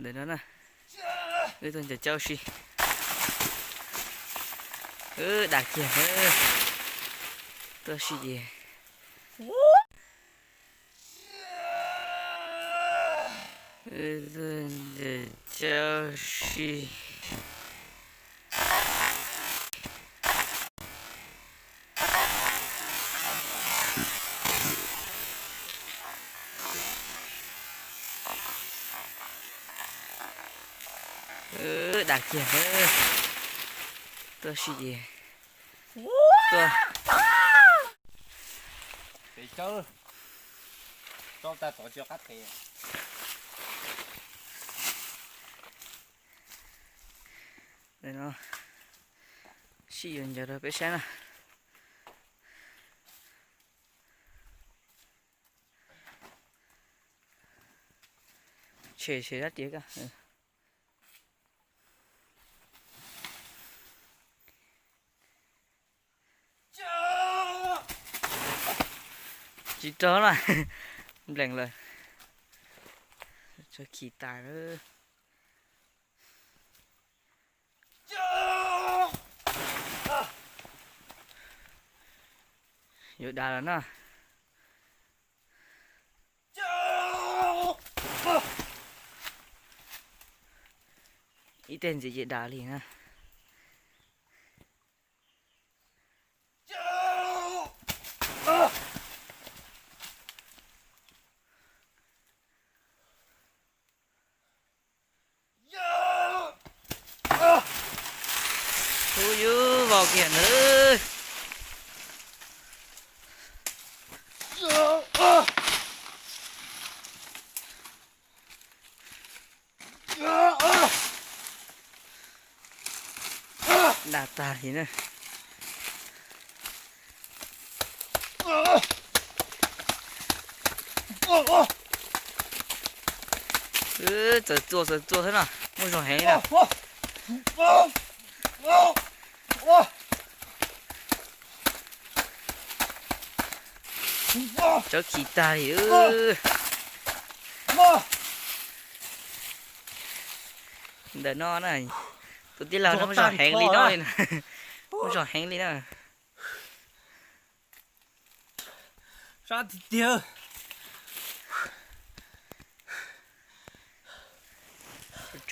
Ntawm no na, wb tuaj ncaws cawv ua si. Wb dag kiag na, tuaj si ces. Wb tuaj ncaws cawv ua si. Dag kiag na, tuaj si ces tuaj. Pem cawv, tso tag tod tsis qab pem. Ntawm no sib yuav ncaws rau peb saib na. Tshem tshem sab tias ka. Tsis rau na, nplees lawm, tsawv khim tas lawm. Yuav dav lawm na. Ib teg ntxiv ces dav li na. Ub, yus vau kiag ntawd. Dag tag li na. Txawm txuas txawm txuas xwb no, muaj zog heev li na. Tsawv khim tag li. Ntawm no na, tus tij laug no muaj zog heev li no li na. Muaj zog heev li na. Sab tiag tiag.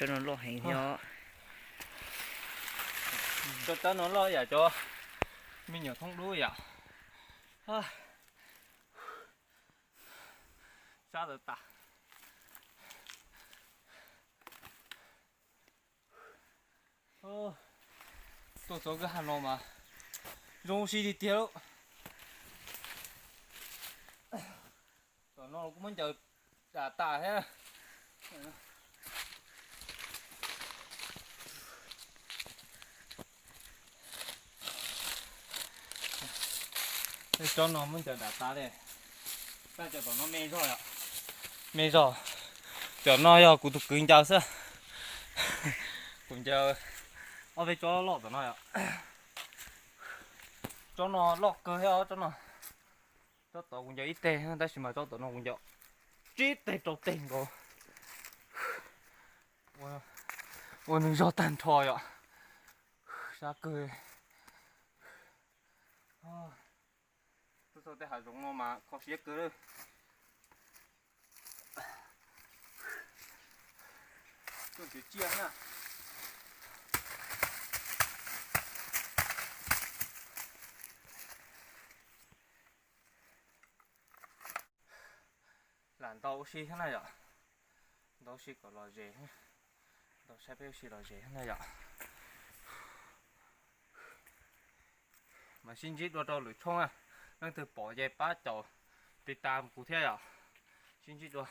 Cov no loj heev thiab. Cov tawb no loj yam cov me nyuam thoob dub yom. Sab tawv tas. Tuaj txog kwj ha no mas zoo ua si tiag tiag lauj. Tom no kuj muab ncaws dam tas thiab. Tsob no muab ncaws dam tas li. Tab cov tom no me zog yom. Me zog. Cov no yog kuv tus kwv ncaws xwb. Kuv ncaws ob peb tsob loj tom no yom. Tsob no loj kawg thiab tsob no. Tsob tod kuv ncaws ib teg tab sis mas tsob tom no kuv ncaws tsib teg rau teg nkaus. Ua nws zog tag nrho yom. Sab kawg. Tuaj txog tej hav zoov no mas kho siab kawg lawm. Tuaj ntxiv tsiaj na. Lam ntaus ua si thiab na yom. Ntaus ua si kom lom zem, ntaus saib peb ua si lom zem thiab na yom. Mas sib ntsib dua rau lwm tshooj na, leej twg pom ces pab caum tiv tas kuv thiab yom. Sib ntsib dua.